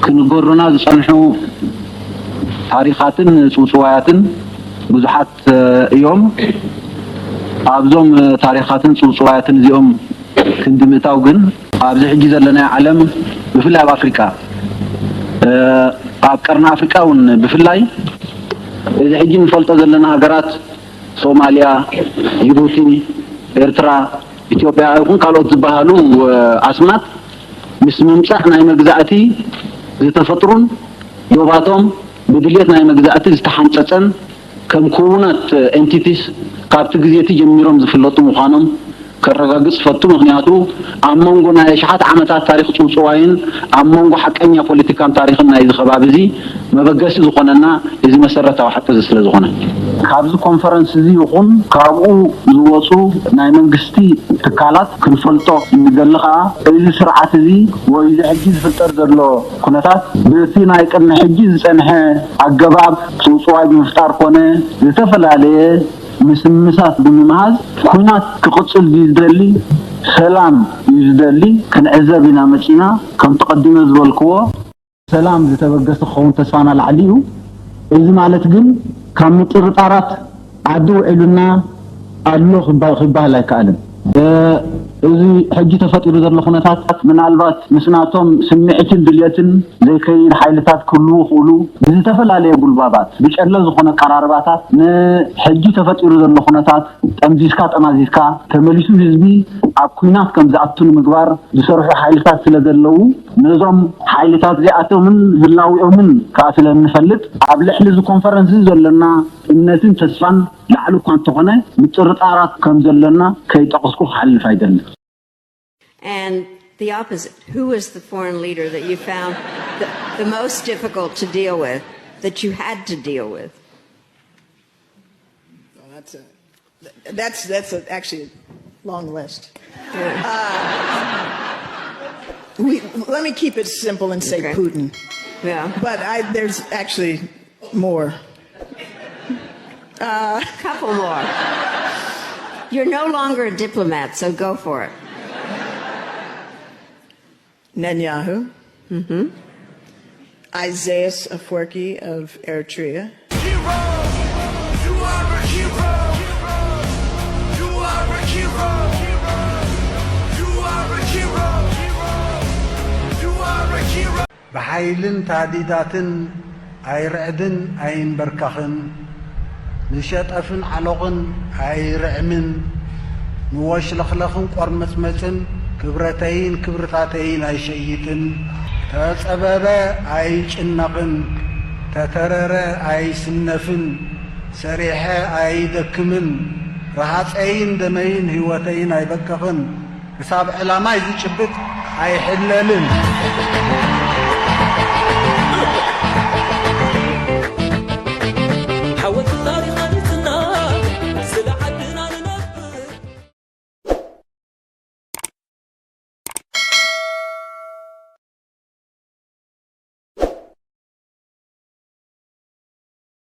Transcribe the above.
ክንገሩና ዝጸንሑ ታሪኻትን ጽውጽዋያትን ብዙሓት እዮም። ኣብዞም ታሪኻትን ጽውጽዋያትን እዚኦም ክንዲ ምእታው ግን ኣብዚ ሕጂ ዘለናዮ ዓለም ብፍላይ ኣብ ኣፍሪቃ ኣብ ቀርኒ ኣፍሪቃ እውን ብፍላይ እዚ ሕጂ ንፈልጦ ዘለና ሃገራት ሶማልያ፣ ጅቡቲ፣ ኤርትራ፣ ኢትዮጵያ ይኹን ካልኦት ዝበሃሉ ኣስማት ምስ ምምጻእ ናይ መግዛእቲ ዝተፈጥሩን ዶባቶም ብድልየት ናይ መግዛእቲ ዝተሓንጸጸን ከም ክውናት ኤንቲቲስ ካብቲ ግዜ እቲ ጀሚሮም ዝፍለጡ ምዃኖም ከረጋግጽ እፈቱ። ምኽንያቱ ኣብ መንጎ ናይ ኣሽሓት ዓመታት ታሪኽ ጽውጽዋይን ኣብ መንጎ ሓቀኛ ፖለቲካን ታሪኽን ናይዚ ከባቢ እዚ መበገሲ ዝኾነና እዚ መሰረታዊ ሓቂ እዚ ስለ ዝኾነ። ካብዚ ኮንፈረንስ እዚ ይኹን ካብኡ ዝወጹ ናይ መንግስቲ ትካላት ክንፈልጦ እንደሊ ከኣ እዚ ስርዓት እዚ ወይ እዚ ሕጂ ዝፍጠር ዘሎ ኩነታት ብእቲ ናይ ቅድሚ ሕጂ ዝጸንሐ ኣገባብ ጽውጽዋይ ብምፍጣር ኮነ ዝተፈላለየ ምስምሳት ብምምሃዝ ኩናት ክቕጽል ድዩ ዝደሊ፣ ሰላም እዩ ዝደሊ ክንዕዘብ ኢና መጺና። ከምቲ ቀዲመ ዝበልክዎ ሰላም ዝተበገሰ ክኸውን ተስፋና ላዕሊ እዩ። እዚ ማለት ግን ካብ ምጥርጣራት ዓዲ ውዒሉና ኣሎ ክባ- ክበሃል ኣይከኣልን። እ፣ እዚ ሕጂ ተፈጢሩ ዘሎ ኩነታት ምናልባት ምስ ናቶም ስምዒትን ድልየትን ዘይከይድ ሓይልታት ክህልዉ ይኽእሉ። ብዝተፈላለየ ጉልባባት ብጨለ ዝኾነ ኣቀራርባታት ንሕጂ ተፈጢሩ ዘሎ ኩነታት ጠምዚዝካ ጠማዚዝካ ተመሊሱ ህዝቢ ኣብ ኲናት ከም ዝኣቱ ንምግባር ዝሰርሑ ሓይልታት ስለ ዘለዉ ነዞም ሓይልታት እዚኣቶምን ህላዊኦምን ከዓ ስለ እንፈልጥ ኣብ ልዕሊ እዚ ኮንፈረንስ እዚ ዘለና እምነትን ተስፋን ላዕሊ እኳ እንተኾነ ምጥርጣራት ከም ዘለና ከይጠቕስኩ ክሓልፍ ኣይደልን። And the opposite. Who was the foreign leader that you found the, the most difficult to deal with, that you had to deal with? Well, that's a, that's that's a, actually a long list. Uh, we let me keep it simple and say Okay. Putin. Yeah. But I, there's actually more. A couple more. You're no longer a diplomat, so go for it. Netanyahu. Isaias Afwerki of Eritrea. Hero, you are a hero. You are a hero. You are a hero. You are a hero. ብሓይልን ታዲዳትን ኣይርዕድን ኣይንበርከኽን፣ ንሸጠፍን ዓሎቕን ኣይርዕምን፣ ንወሽለኽለኽን ቆርመጽመጽን ክብረተይን ክብርታተይን ኣይሸይጥን፣ ተጸበበ ኣይጭነቕን፣ ተተረረ ኣይስነፍን፣ ሰሪሐ ኣይደክምን፣ ረሃጸይን ደመይን ህይወተይን ኣይበክኽን፣ ክሳብ ዕላማይ ዝጭብጥ ኣይሕለልን።